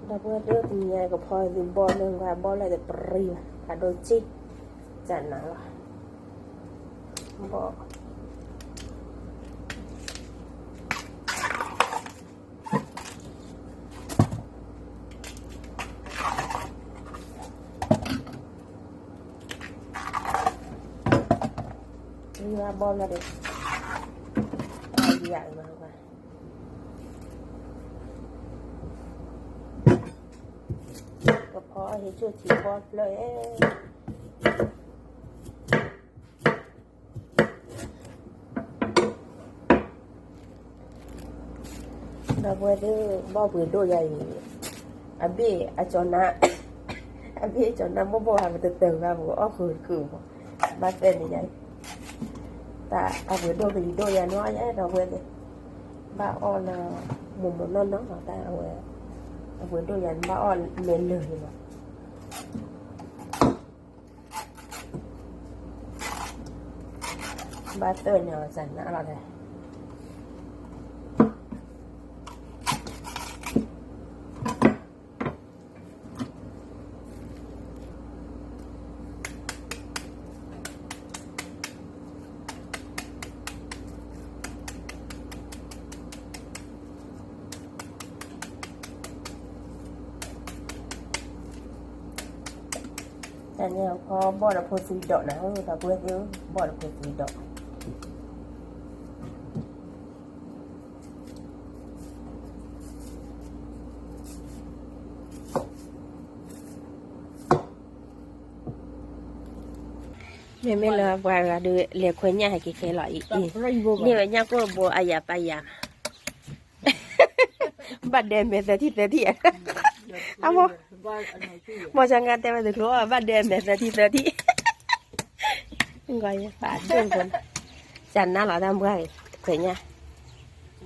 ဒီပုၢ်ဝဲၢ်သ့ၣ်ဧၢ တနံၤအံၤ ကဖီသုဘီၣ်လၢနကွၢ် ဘီၣ်လၢတပြံဘၣ် ဖးဒိၣ်စ့ၢ် ကနၤလီၤ ဘီၣ် ဘီၣ်လၢ ယၤအံၤမးကွၢ် ကဖီအီၣ်ဟ့ၣ်ဆိၣ်ထံဖီဖျၢၣ်ဧၢ ဒီပုၢ်ဝဲၢ်သ့ၣ် ဘီၣ်ပှ့ၤဒိၣ်ယၤအံၤ အဘ့ၣ်အကၠီနါ အဘ့ၣ်အကၠီနါဘီၣ်ဘီၣ်ဟး ပတတၢၢ်ဘၣ် ပကအီၣ်ဃုာ်တကုာ်မး ဘၣ်သၢန့ၣ်ယၤအံၤ တၢ်အပှ့ၤဒိၣ်ကလံၤဒိၣ်ယၤနီၤယၤ ဒီပုၢ်ဝဲၢ်သ့ၣ် ဘၣ်အီၣ်လၢ မိၢ်မိၢ်နီၢ်နီၢ်လီၤ တၢ်အဝဲ အပှ့ၤဒိၣ်ယၤ ဘၣ်အီၣ်မဲာ်လၢာ်န့ၣ်လီၤ ဘၣ်သၢန့ၣ်အီၤ စနါလီၤဒၣ် တၢ်န့ၣ်အဖီဘီၣ်ဒီးဖိသွံဒိးနၤဧၢ ဒီပုၢ်ဝဲၢ်သ့ၣ်ဧၢ ဘီၣ်ဒီးဖိသွံဒိး မ့မ့ၢ်လၢပှၤဂၤဒုး လဲၤခွဲညၣ်ဟဲက့ၤခဲလီၤအံၤ န့ၢ်ဝဲညၣ်ကိၢ်တဘိအယၤပာ်ယၤ ဘၣ်ဒဲမဲာ်သၢထံၣ်သၢထံၣ် အမိၢ် မိၢ်ဆါငါတဲဝဲတကျိၤ ဘၣ်ဒဲမဲာ်သၢထံၣ်သၢထံၣ် ပာ်ဒိၣ်ဖိ စနါလီၤတၢ်ပှၢ် ခွဲညၣ် က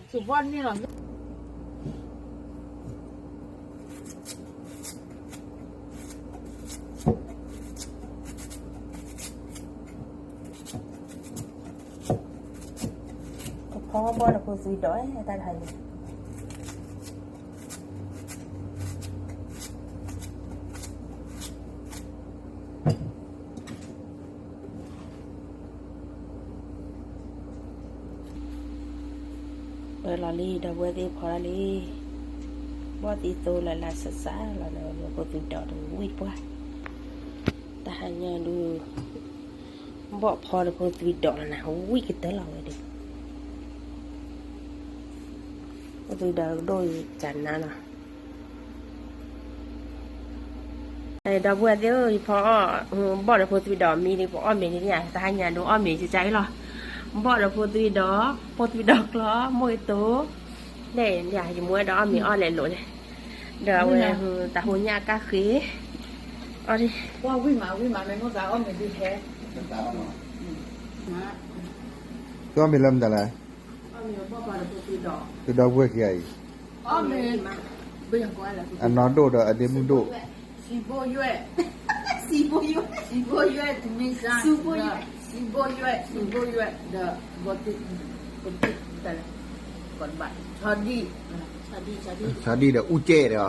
ဖီဘီၣ်ဒီးဖိသွံဒိး တၢ်တခါအံၤ ပၢလီၤလံ ဒီပုၢ်ဝဲၢ်သ့ၣ်ဖီဒၣ်လံ ဘီၣ်သံသိလၢလၢ်ဆးဆးလီၤန့ၣ် ဖိသွံဒိးတဝံၣ်ပှၢ် တၢ်ဟါညါဒုး ဘီၣ်ဖီဒီးဖိသွံဒိးလီၤနၤ ဝံၣ်ကတၢၢ်လီၤဝဲဒုး ဖိသွံဒိးဒိၣ်ယၤနၤလီၤ ဒီပုၢ်ဝဲၢ်သ့ၣ်ဧၢ ယဖီအီၣ် ဘီၣ်ဒီးဖိသွံဒိးမံဒံး ပအီၣ်မ့ၤဒံး တဟါညါဒုးအီၣ်မ့ၤကကါအံၤလီၤ ဘီၣ်ဒီးဖိသွံဒိး ဖိသွံဒိးကျီ မိၢ်ကတိၤ လဲၣ် ယမိၢ်ဝဲဒီးအီၣ်မ့ၤအီၣ်လဲၤလိာ်လဲၣ် ဒီးအဝဲ တၢ်ဟိညၣ်ကၣ်ဃ့ အီၣ်ဒံး သုအီၣ်မ့ၤလၢမတၤလဲၣ် သုဒီပုၢ်ဝဲၢ်ခံဂၤအံၤ အနီၢ်ဒိၣ်ဒီးအဒ့မုၣ်ဒိၣ် စံဘိယွဲၣ် စံဘိယွဲၣ် စံဘိယွဲၣ် စံဘိယွဲၣ် ဒီး ဆီဒံၣ်ဒီးအူကဲဒီး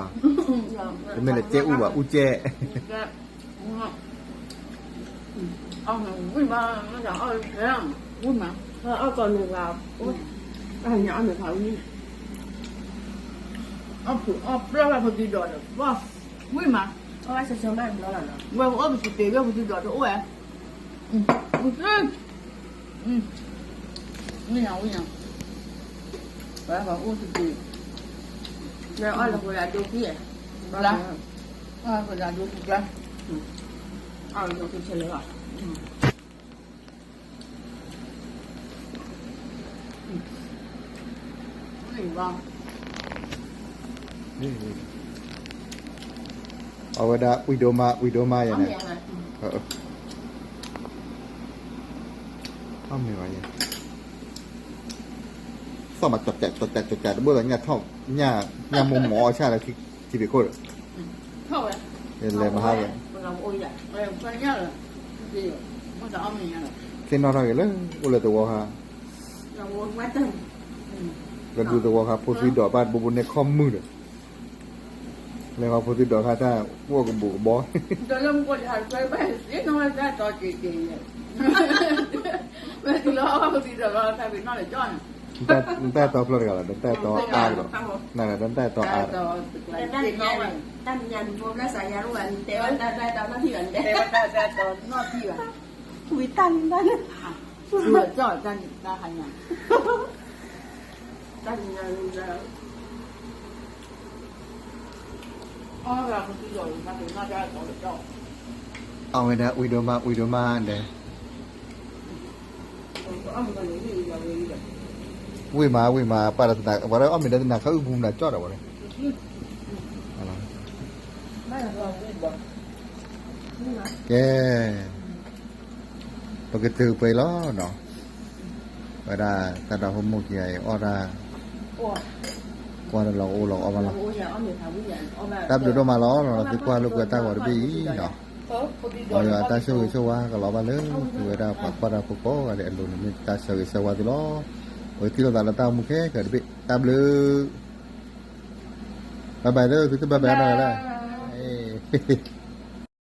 တမ့ၢ်လၢကဲအူဘၣ် အူကဲ ဝံၣ်မး ဝံၣ်မး အီၣ်ကိးနဂၤ အီၣ်မ့ၤဖးဝံၣ် အီၣ်ဖုးအီၣ်ပျီၢ်လၢဖိသံဒီးဒီး ဝံၣ်မး ဝဲအိၣ်ပစံးတ့ၢ်ဝဲဖိသံဒီးတအိၣ်ဝဲ ဝံၣ်ညါ ဝံၣ်ညါ ဝဲပှၤအိၣ်တ့ၢ် ဝဲအီၣ်လၢဖိဒၣ်ဒိခံ ကျါ အီၣ်လၢဖိဒၣ်ဒိခံကျါ အီၣ်လၢဒိခံဆဲးလၢ အဝဲဒၣ် ဝံၣ်ဒိၣ်မး ဝံၣ်ဒိၣ်မးယဲန့ၣ် အီၣ်မ့ၤဘၣ်ယဲ သီၣ်မး ကၠီကၠး ကၠီကၠး ကၠီကၠး တဘိၣ်သးညၣ်ထီၣ် ညၣ်မိၢ်မိၢ်အီၣ်ဆၣ်လၢထံဖံးခိၣ်ဒီး လဲၤမဟါဝဲ သ့ၣ်နီၣ်ထီၣ်က့ၤလၢ အိၣ်လၢသဝီခါ လၢဒူသဝီခါ ဖိသွံဒီးဘၣ်တဘိဘိန့ၣ်ခီမုၢ်ဒီး လဲၤဃီဖိသံဒိးခါတၢ် အိၣ်ကဘူးကဘီ ဒီးလၢမူကီၢ်တဟးတကွဲဘၣ် သ့ၣ်နီၣ်ဝဲတၢ်တီက့ၤက့ၤယဲၢ် ဝဲတုၤလၢအီၣ်ဖိသံဒီးလီၤ တၢ်ဖံးနီၣ်လဲၤကၠီန့ၣ် နတၢ်တီဖျိတဂၤလီၤ နတၢ်တီအါကဒီး နတၢ်တီအါကဒီး တၢ်မညါန့ၣ် ဘိဘျၣ်စးယၤရိၣ်ဘၣ် နတဲဝဲတၢ်တၢ်တီနီၣ်ထံၣ်ဘၣ် နတဲဝဲတၢ်တၢ်တီနီၣ်ထံၣ်ဘၣ် ဝံၤတၢ်န့ၣ်တၢ်န့ၣ် ဝံၤတၢ်န့ၣ်တၢ်ဟါညါ တၢ်မညါန့ၣ် အဝဲဒၣ်ဝံၤဒိၣ်မး ဝံၤဒိၣ်မးဒီး ဝံၤမး ဝံၤမး ပာ်ဒီးတနၤ ပှၤလၢအီၣ်မ့ၤဒီးတနၤခါအုၣ်ပူၤမနၤကၠီဒီးဝဲ ကဲ ပကတုၤပှဲၤလီၤနီၤ ဝဲဒၣ်တၢ်ဒီဖိမိၢ်ခံဂၤအံၤအီၣ်တၢ် ကွၢ်တၢ်လီၤအိၣ်လီၤအီၣ်ဘၣ်လီၤ တၢ်ဘျုးဒိၣ်မးလီၤ သုကွၢ်လိာ်ကွဲတၢ်ဂီၤတဘ့ၣ်အံၤနီၤ အီၤယွၤအတၢ်ဆိၣ်ဂ့ၤဆိၣ်ဝါကလီၤဘၣ်လၢ သုဝဲဒၣ်ပှၤကွၢ်တၢ်ဖိကိးဂၤဒဲးအလိၤန့ၣ် မ့ၢ်တၢ်ဆၢဂ့ၤဆၢဝါသုလီၤ ပကထံၣ်လိာ်သးလၢတၢ်အိၣ်မူခဲကတဘ့ၣ် တၢ်ဘျုး bye bye သု သု bye bye နီၤလၢ